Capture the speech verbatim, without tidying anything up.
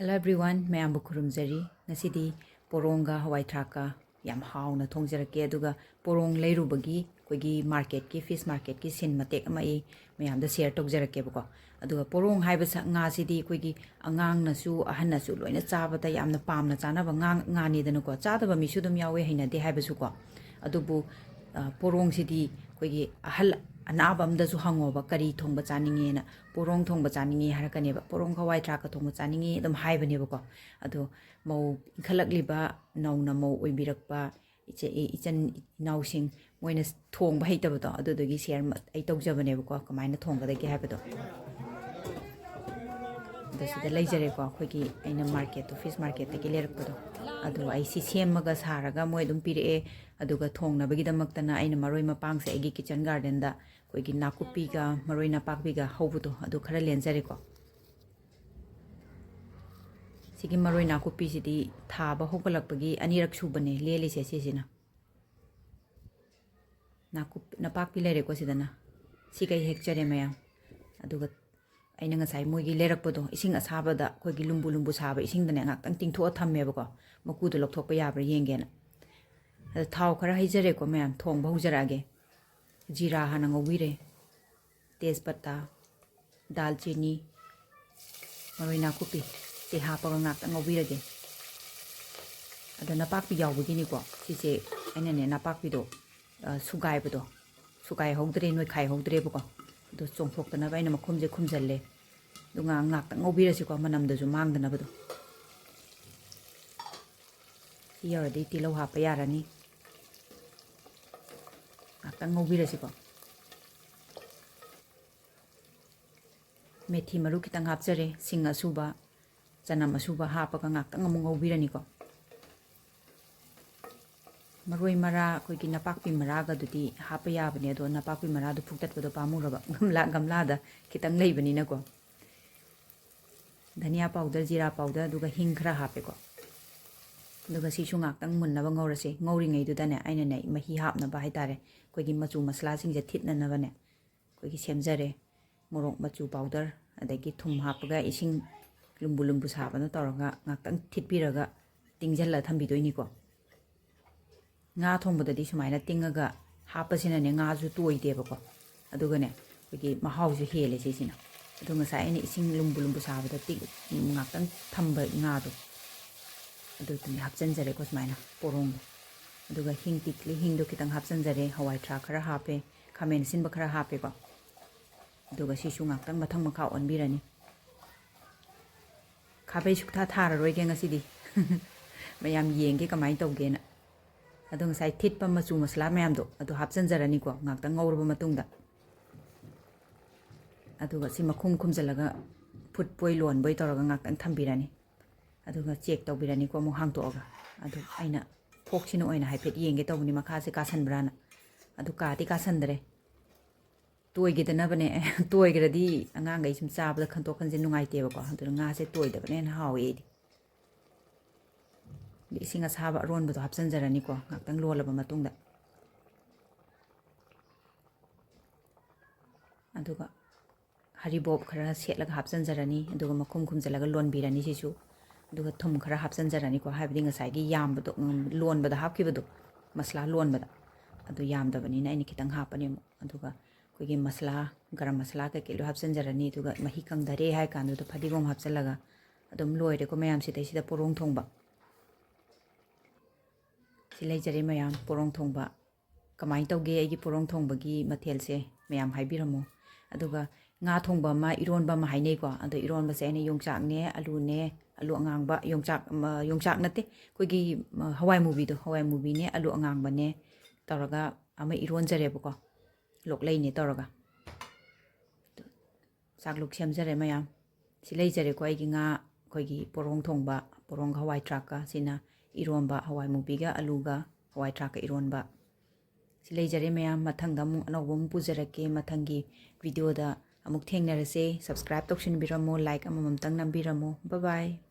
Hello everyone, ꯃꯌꯥꯝꯕꯨ ꯈꯨꯔꯨꯝꯖꯔꯤ꯫ ꯉꯁꯤꯗꯤ ꯄꯣꯔꯣꯡꯒ ꯍꯋꯥꯏ ꯊ꯭ꯔꯥꯛꯀ ꯌꯥꯝ ꯍꯥꯎꯅ ꯊꯣꯡꯖꯔꯛꯀꯦ꯫ ꯑꯗꯨꯒ ꯄꯣꯔꯣꯡ ꯂꯩꯔꯨꯕꯒꯤ ꯑꯩꯈꯣꯏꯒꯤ ꯃꯥꯔꯀꯦꯠꯀꯤ, ꯐꯤꯁ ꯃꯥꯔꯀꯦꯠꯀꯤ ꯁꯤꯟ ꯃꯇꯦꯛ ꯑꯃ ꯑꯩ ꯃꯌꯥꯝꯗ ꯁꯤꯌꯔ ꯇꯧꯖꯔꯛꯀꯦꯕꯀꯣ꯫ ꯑꯗꯨꯒ ꯄꯣꯔꯣꯡ ꯍꯥꯏꯕ ꯁ-, ꯉꯥꯁꯤꯗꯤ ꯑꯩꯈꯣꯏꯒꯤ ꯑꯉꯥꯡꯅꯁꯨ ꯑꯍꯟꯅꯁꯨ ꯂꯣꯏꯅ ꯆꯥꯕꯗ ꯌꯥꯝꯅ ꯄꯥꯝꯅ ꯆꯥꯅꯕ ꯉꯥ, ꯉꯥꯅꯤꯗꯅꯀꯣ꯫ ꯆꯥꯗꯕ ꯃꯤꯁꯨ ꯑꯗꯨꯝ ꯌꯥꯎꯋꯦ, ꯍꯩꯅꯗꯦ ꯍꯥꯏꯕꯁꯨꯀꯣ꯫ ꯑꯗꯨꯕꯨ, ꯑ, ꯄꯣꯔꯣꯡꯁꯤꯗꯤ ꯑꯩꯈꯣꯏꯒꯤ ꯑꯍꯜ ꯑꯅꯥꯕ ꯑꯝꯗꯁꯨ ꯍꯪꯉꯣꯕ, "ꯀꯔꯤ ꯊꯣꯡꯕ ꯆꯥꯅꯤꯡꯉꯦꯅ?" "ꯄꯣꯔꯣꯡ ꯊꯣꯡꯕ ꯆꯥꯅꯤꯡꯉꯦ" ꯍꯥꯏꯔꯛꯀꯅꯦꯕ꯫ "ꯄꯣꯔꯣꯡ ꯍꯋꯥꯏ ꯊ꯭ꯔꯥꯛꯀ ꯊꯣꯡꯕ ꯆꯥꯅꯤꯡꯉꯦ" ꯑꯗꯨꯝ ꯍꯥꯏꯕꯅꯦꯕꯀꯣ꯫ ꯑꯗꯣ ꯃꯧ ꯏꯟꯈꯠꯂꯛꯂꯤꯕ, ꯅꯧꯅ ꯃꯧ ꯑꯣꯏꯕꯤꯔꯛꯄ ꯏꯆꯦ-, ꯏ-, ꯏꯆꯟ ꯏꯅꯥꯎꯁꯤꯡ ꯃꯣꯏꯅ ꯊꯣꯡꯕ ꯍꯩꯇꯕꯗꯣ, ꯑꯗꯨꯗꯨꯒꯤ ꯁꯤꯌꯔ ꯃ-, ꯑꯩ ꯇꯧꯖꯕꯅꯦꯕꯀꯣ, ꯀꯃꯥꯏꯅ ꯊꯣꯡꯒꯗꯒꯦ ꯍꯥꯏꯕꯗꯣ꯫ ꯑꯗꯣ ꯁꯤꯗ ꯂꯩꯖꯔꯦꯀꯣ, ꯑꯩꯈꯣꯏꯒꯤ ꯑꯩꯅ ꯃꯥꯔꯀꯦꯠꯇꯣ, ꯐꯤꯁ ꯃꯥꯔꯀꯦꯠꯇꯒꯤ ꯂꯩꯔꯛꯄꯗꯣ꯫ ꯑꯗꯣ ꯑꯩ ꯁꯤ ꯁꯦꯝꯃꯒ ꯁꯥꯔꯒ ꯃꯣꯏ ꯑꯗꯨꯝ ꯄꯤꯔꯛꯑꯦ꯫ ꯑꯗꯨꯒ ꯊꯣꯡꯅꯕꯒꯤꯗꯃꯛꯇꯅ ꯑꯩꯅ ꯃꯔꯣꯏ ꯃꯄꯥꯡꯁꯦ ꯑꯩꯒꯤ ꯀꯤꯠꯆꯟ ꯒꯥꯔꯗꯦꯟꯗ ꯑꯩꯈꯣꯏꯒꯤ ꯅꯥꯀꯨꯞꯄꯤꯒ ꯃꯔꯣꯏ ꯅꯄꯥꯛꯄꯤꯒ ꯍꯧꯕꯗꯣ, ꯑꯗꯨ ꯈꯔ ꯂꯦꯟꯖꯔꯦꯀꯣ꯫ ꯁꯤꯒꯤ ꯃꯔꯣꯏ ꯅꯥꯀꯨꯞꯄꯤꯁꯤꯗꯤ ꯊꯥꯕ ꯍꯧꯒꯠꯂꯛꯄꯒꯤ ꯑꯅꯤꯔꯛ ꯁꯨꯕꯅꯦ ꯂꯦꯜꯂꯤꯁꯦ ꯁꯤꯁꯤꯅ꯫ ꯅꯥꯀꯨꯞ-, ꯅꯄꯥꯛꯄꯤ ꯂꯩꯔꯦꯀꯣ ꯁꯤꯗꯅ꯫ ꯁꯤ ꯀꯩ ꯍꯦꯛꯆꯔꯦ ꯃꯌꯥꯝ꯫ ꯑꯗꯨꯒ ꯑꯩꯅ ꯉꯁꯥꯏ ꯃꯣꯏꯒꯤ ꯂꯩꯔꯛꯄꯗꯣ, ꯏꯁꯤꯡ ꯑꯁꯥꯕꯗ, ꯑꯩꯈꯣꯏꯒꯤ ꯂꯨꯝꯕꯨ ꯂꯨꯝꯕꯨ ꯁꯥꯕ ꯏꯁꯤꯡꯗꯅꯦ ꯉꯥꯛꯇꯪ ꯇꯤꯡꯊꯣꯛꯑ ꯊꯝꯃꯦꯕꯀꯣ, ꯃꯀꯨꯗꯣ ꯂꯧꯊꯣꯛꯄ ꯌꯥꯕ꯭ꯔꯥ ꯌꯦꯡꯒꯦꯅ꯫ ꯑꯗ ꯊꯥꯎ ꯈꯔ ꯍꯩꯖꯔꯦꯀꯣ ꯃꯌꯥꯝ, ꯊꯣꯡꯕ ꯍꯧꯖꯔꯛꯑꯒꯦ꯫ ꯖꯤꯔꯥ ꯍꯥꯟꯅ ꯉꯧꯕꯤꯔꯦ, ꯇꯦꯖꯄꯇꯥ, ꯗꯥꯜꯆꯤꯅꯤ, ꯃꯔꯣꯏ ꯅꯥꯀꯨꯞꯄꯤ, ꯁꯤ ꯍꯥꯞꯄꯒ ꯉꯥꯛꯇꯪ ꯉꯧꯕꯤꯔꯒꯦ꯫ ꯑꯗ ꯅꯄꯥꯛꯄꯤ ꯌꯥꯎꯕꯒꯤꯅꯤꯀꯣ ꯁꯤꯁꯦ, ꯑꯩꯅꯅꯦ ꯅꯄꯥꯛꯄꯤꯗꯣ, ꯑ, ꯁꯨꯒꯥꯏꯕꯗꯣ, ꯁꯨꯒꯥꯏꯍꯧꯗ꯭ꯔꯦ, ꯅꯣꯏꯈꯥꯏꯍꯧꯗ꯭ꯔꯦꯕꯀꯣ꯫ ꯑꯗꯣ ꯆꯣꯡꯊꯣꯛꯇꯅꯕ ꯑꯩꯅ ꯃꯈꯨꯝꯁꯦ ꯈꯨꯝꯖꯜꯂꯦ꯫ ꯑꯗꯨꯒ ꯉꯥꯛꯇꯪ ꯉꯧꯕꯤꯔꯁꯤꯀꯣ, ꯃꯅꯝꯗꯨꯁꯨ ꯃꯥꯡꯗꯅꯕꯗꯣ꯫ ꯁꯤ ꯌꯧꯔꯗꯤ ꯇꯤꯜꯍꯧ ꯍꯥꯞꯄ ꯌꯥꯔꯅꯤ꯫ ꯉꯥꯛꯇꯪ ꯉꯧꯕꯤꯔꯁꯤꯀꯣ꯫ ꯃꯦꯊꯤ ꯃꯔꯨ ꯈꯤꯇꯪ ꯍꯥꯞꯆꯔꯦ, ꯁꯤꯡ ꯑꯁꯨꯕ, ꯆꯅꯝ ꯑꯁꯨꯕ ꯍꯥꯞꯄꯒ ꯉꯥꯛꯇꯪ ꯑꯃꯨꯛ ꯉꯧꯕꯤꯔꯅꯤꯀꯣ꯫ ꯃꯔꯣꯏ ꯃꯔꯥ, ꯑꯩꯈꯣꯏꯒꯤ ꯅꯄꯥꯛꯄꯤ ꯃꯔꯥꯒꯗꯨꯗꯤ ꯍꯥꯞꯄ ꯌꯥꯕꯅꯦ, ꯑꯗꯣ ꯅꯄꯥꯛꯄꯤ ꯃꯔꯥꯗꯨ ꯐꯨꯛꯇꯠꯄꯗꯣ ꯄꯥꯝꯃꯨꯔꯕ, ꯒꯝꯂꯥ, ꯒꯝꯂꯥꯗ ꯈꯤꯇꯪ ꯂꯩꯕꯅꯤꯅꯀꯣ꯫ ꯙꯅꯤꯌꯥ ꯄꯥꯎꯗꯔ, ꯖꯤꯔꯥ ꯄꯥꯎꯗꯔ, ꯑꯗꯨꯒ ꯍꯤꯡ ꯈꯔ ꯍꯥꯞꯄꯦꯀꯣ꯫ ꯑꯗꯨꯒ ꯁꯤꯁꯨ ꯉꯥꯛꯇꯪ ꯃꯨꯟꯅꯕ ꯉꯧꯔꯁꯦ꯫ ꯉꯧꯔꯤꯉꯩꯗꯨꯗꯅꯦ ꯑꯩꯅꯅꯦ ꯃꯍꯤ ꯍꯥꯞꯅꯕ ꯍꯥꯏꯇꯥꯔꯦ, ꯑꯩꯈꯣꯏꯒꯤ ꯃꯆꯨ ꯃꯁꯂꯥꯁꯤꯡꯁꯦ ꯊꯤꯠꯅꯅꯕꯅꯦ ꯑꯩꯈꯣꯏꯒꯤ ꯁꯦꯝꯖꯔꯦ꯫ ꯃꯣꯔꯣꯛ ꯃꯆꯨ ꯄꯥꯎꯗꯔ, ꯑꯗꯒꯤ ꯊꯨꯝ ꯍꯥꯞꯄꯒ ꯏꯁꯤꯡ ꯂꯨꯝꯕꯨ ꯂꯨꯝꯕꯨ ꯁꯥꯕꯅ ꯇꯧꯔꯒ ꯉꯥꯛꯇꯪ ꯊꯤꯠꯄꯤꯔꯒ ꯇꯤꯡꯁꯤꯜꯂ ꯊꯝꯕꯤꯗꯣꯏꯅꯤꯀꯣ꯫ ꯉꯥ ꯊꯣꯡꯕꯗꯗꯤ ꯁꯨꯃꯥꯏꯅ ꯇꯤꯡꯉꯒ ꯍꯥꯞꯄꯁꯤꯅꯅꯦ, ꯉꯥꯁꯨ ꯇꯣꯏꯗꯦꯕꯀꯣ꯫ ꯑꯗꯨꯒꯅꯦ, ꯑꯩꯈꯣꯏꯒꯤ ꯃꯍꯥꯎꯁꯨ ꯍꯦꯜꯂꯦ ꯁꯤꯁꯤꯅ꯫ ꯑꯗꯣ ꯉꯁꯥꯏ ꯑꯩꯅ ꯏꯁꯤꯡ ꯂꯨꯝꯕꯨ ꯂꯨꯝꯕꯨ ꯁꯥꯕꯗ ꯇꯤꯡ-, ꯉꯥꯛꯇꯪ ꯊꯝꯕ ꯉꯥꯗꯣ, ꯑꯗꯨꯗꯨꯅꯦ ꯍꯥꯞꯆꯤꯟꯖꯔꯦꯀꯣ ꯁꯨꯃꯥꯏꯅ ꯄꯣꯔꯣꯡꯗꯣ꯫ ꯑꯗꯨꯒ ꯍꯤꯡ ꯇꯤꯛꯂꯤ, ꯍꯤꯡꯗꯣ ꯈꯤꯇꯪ ꯍꯥꯞꯆꯤꯟꯖꯔꯦ, ꯍꯋꯥꯏ ꯊ꯭ꯔꯥꯛ ꯈꯔ ꯍꯥꯞꯄꯦ, ꯈꯥꯃꯦꯟ ꯑꯁꯤꯟꯕ ꯈꯔ ꯍꯥꯞꯄꯦꯀꯣ꯫ ꯑꯗꯨꯒ ꯁꯤꯁꯨ ꯉꯥꯛꯇꯪ ꯃꯊꯪ ꯃꯈꯥ ꯑꯣꯟꯕꯤꯔꯅꯤ꯫ ꯈꯥꯕꯩ ꯁꯨꯛꯊꯥ ꯊꯥꯔꯔꯣꯏꯒꯦ ꯉꯁꯤꯗꯤ꯫ ꯃꯌꯥꯝ ꯌꯦꯡꯒꯦ ꯀꯃꯥꯏꯅ ꯇꯧꯒꯦꯅ꯫ ꯑꯗꯣ ꯉꯁꯥꯏ ꯊꯤꯠꯄ ꯃꯆꯨ ꯃꯁꯂꯥ ꯃꯌꯥꯝꯗꯣ ꯑꯗꯨ ꯍꯥꯞꯆꯤꯟꯖꯔꯅꯤꯀꯣ, ꯉꯥꯛꯇꯪ ꯉꯧꯔꯕ ꯃꯇꯨꯡꯗ꯫ ꯑꯗꯨꯒ ꯁꯤ ꯃꯈꯨꯝ ꯈꯨꯝꯖꯤꯜꯂꯒ ꯐꯨꯠꯄꯣꯏ ꯂꯣꯟꯕꯣꯏ ꯇꯧꯔꯒ ꯉꯥꯛꯇꯪ ꯊꯝꯕꯤꯔꯅꯤ꯫ ꯑꯗꯨꯒ ꯆꯦꯛ ꯇꯧꯕꯤꯔꯅꯤꯀꯣ, ꯑꯃꯨꯛ ꯍꯥꯡꯇꯣꯛꯑꯒ꯫ ꯑꯗꯨ ꯑꯩꯅ ꯐꯣꯛꯁꯤꯅ ꯑꯣꯏꯅ ꯍꯥꯏꯐꯦꯠ ꯌꯦꯡꯒꯦ ꯇꯧꯕꯅꯤ, ꯃꯈꯥꯁꯦ ꯀꯥꯁꯟꯕ꯭ꯔꯥꯅ꯫ ꯑꯗꯨ ꯀꯥꯗꯤ ꯀꯥꯁꯟꯗ꯭ꯔꯦ꯫ ꯇꯣꯏꯈꯤꯗꯅꯕꯅꯦ꯫ ꯇꯣꯏꯈ꯭ꯔꯗꯤ ꯑꯉꯥꯡꯈꯩ ꯁꯨꯝ ꯆꯥꯕꯗ ꯈꯟꯇꯣꯛ ꯈꯟꯖꯤꯟ ꯅꯨꯡꯉꯥꯏꯇꯦꯕꯀꯣ꯫ ꯑꯗꯨꯅ ꯉꯥꯁꯦ ꯇꯣꯏꯗꯕꯅ ꯍꯦꯟꯅ ꯍꯥꯎꯋꯦ ꯑꯩꯗꯤ꯫ ꯑꯗ ꯏꯁꯤꯡ ꯑꯁꯥꯕ ꯑꯔꯣꯟꯕꯗꯣ ꯍꯥꯞꯆꯤꯟꯖꯔꯅꯤꯀꯣ, ꯉꯥꯛꯇꯪ ꯂꯣꯜꯂꯕ ꯃꯇꯨꯡꯗ꯫ ꯑꯗꯨꯒ ꯍꯔꯤꯕꯣꯞ ꯈꯔ ꯁꯦꯠꯂꯒ ꯍꯥꯞꯆꯤꯟꯖꯔꯅꯤ꯫ ꯑꯗꯨꯒ ꯃꯈꯨꯝ ꯈꯨꯝꯖꯤꯜꯂꯒ ꯂꯣꯟꯕꯤꯔꯅꯤ ꯁꯤꯁꯨ꯫ ꯑꯗꯨꯒ ꯊꯨꯝ ꯈꯔ ꯍꯥꯞꯆꯤꯟꯖꯔꯅꯤꯀꯣ, ꯍꯥꯏꯕꯗꯤ ꯉꯁꯥꯏꯒꯤ ꯌꯥꯝꯕꯗꯣ, ꯎꯝ, ꯂꯣꯟꯕꯗ ꯍꯥꯞꯈꯤꯕꯗꯣ, ꯃꯁꯂꯥ ꯂꯣꯟꯕꯗ, ꯑꯗꯨ ꯌꯥꯝꯗꯕꯅꯤꯅ ꯑꯩꯅ ꯈꯤꯇꯪ ꯍꯥꯞꯄꯅꯦ ꯑꯃꯨꯛ꯫ ꯑꯗꯨꯒ ꯑꯩꯈꯣꯏꯒꯤ ꯃꯁꯂꯥ, ꯒꯔꯝ ꯃꯁꯂꯥ ꯀꯩꯀꯩ ꯂꯣꯏ ꯍꯥꯞꯆꯤꯟꯖꯔꯅꯤ꯫ ꯑꯗꯨꯒ ꯃꯍꯤ ꯀꯪꯊꯔꯦ ꯍꯥꯏ ꯀꯥꯟꯗꯨꯗ ꯐꯗꯤꯒꯣꯝ ꯍꯥꯞꯆꯤꯜꯂꯒ ꯑꯗꯨꯝ ꯂꯣꯏꯔꯦꯀꯣ ꯃꯌꯥꯝ꯫ ꯁꯤꯗꯩꯁꯤꯗ ꯄꯣꯔꯣꯡ ꯊꯣꯡꯕ꯫ ꯁꯤ ꯂꯩꯖꯔꯦ ꯃꯌꯥꯝ, ꯄꯣꯔꯣꯡ ꯊꯣꯡꯕ꯫ ꯀꯃꯥꯏꯅ ꯇꯧꯒꯦ ꯑꯩꯒꯤ ꯄꯣꯔꯣꯡ ꯊꯣꯡꯕꯒꯤ ꯃꯊꯦꯜꯁꯦ? ꯃꯌꯥꯝ ꯍꯥꯏꯕꯤꯔꯝꯃꯣ꯫ ꯑꯗꯨꯒ ꯉꯥ ꯊꯣꯡꯕ ꯑꯃ, ꯏꯔꯣꯟꯕ ꯑꯃ ꯍꯥꯏꯅꯩꯀꯣ꯫ ꯑꯗꯣ ꯏꯔꯣꯟꯕꯁꯦ ꯑꯩꯅ ꯌꯣꯡꯆꯥꯛꯅꯦ, ꯑꯂꯨꯅꯦ, ꯑꯂꯨ ꯑꯉꯥꯡꯕ, ꯌꯣꯡꯆꯥꯛ, ꯃ-, ꯌꯣꯡꯆꯥꯛ ꯅꯠꯇꯦ, ꯑꯩꯈꯣꯏꯒꯤ, ꯃ-, ꯍꯋꯥꯏ ꯃꯨꯕꯤꯗꯣ, ꯍꯋꯥꯏ ꯃꯨꯕꯤꯅꯦ, ꯑꯂꯨ ꯑꯉꯥꯡꯕꯅꯦ ꯇꯧꯔꯒ ꯑꯃ ꯏꯔꯣꯟꯖꯔꯦꯕꯀꯣ, ꯂꯣꯛꯂꯩꯅꯦ ꯇꯧꯔꯒ꯫ ꯆꯥꯛꯂꯨꯛ ꯁꯦꯝꯖꯔꯦ ꯃꯌꯥꯝ꯫ ꯁꯤ ꯂꯩꯖꯔꯦꯀꯣ ꯑꯩꯒꯤ ꯉꯥ, ꯑꯩꯈꯣꯏꯒꯤ ꯄꯣꯔꯣꯡ ꯊꯣꯡꯕ, ꯄꯣꯔꯣꯡꯒ ꯍꯋꯥꯏ ꯊ꯭ꯔꯥꯛꯀ꯫ ꯁꯤꯅ ꯏꯔꯣꯟꯕ, ꯍꯋꯥꯏ ꯃꯨꯕꯤꯒ ꯑꯂꯨꯒ ꯍꯋꯥꯏ ꯊ꯭ꯔꯥꯛꯀ ꯏꯔꯣꯟꯕ꯫ ꯁꯤ ꯂꯩꯖꯔꯦ ꯃꯌꯥꯝ꯫ ꯃꯊꯪꯗ ꯑꯃꯨꯛ ꯑꯅꯧꯕ ꯑꯃꯨꯛ ꯄꯨꯖꯔꯛꯀꯦ꯫ ꯃꯊꯪꯒꯤ ꯚꯤꯗꯤꯑꯣꯗ ꯑꯃꯨꯛ ꯊꯦꯡꯅꯔꯁꯦ꯫ Subscribe ꯇꯧꯁꯤꯟꯕꯤꯔꯝꯃꯣ, like ꯑꯃꯃꯝꯇꯪ ꯅꯝꯕꯤꯔꯝꯃꯣ꯫ Bye bye꯫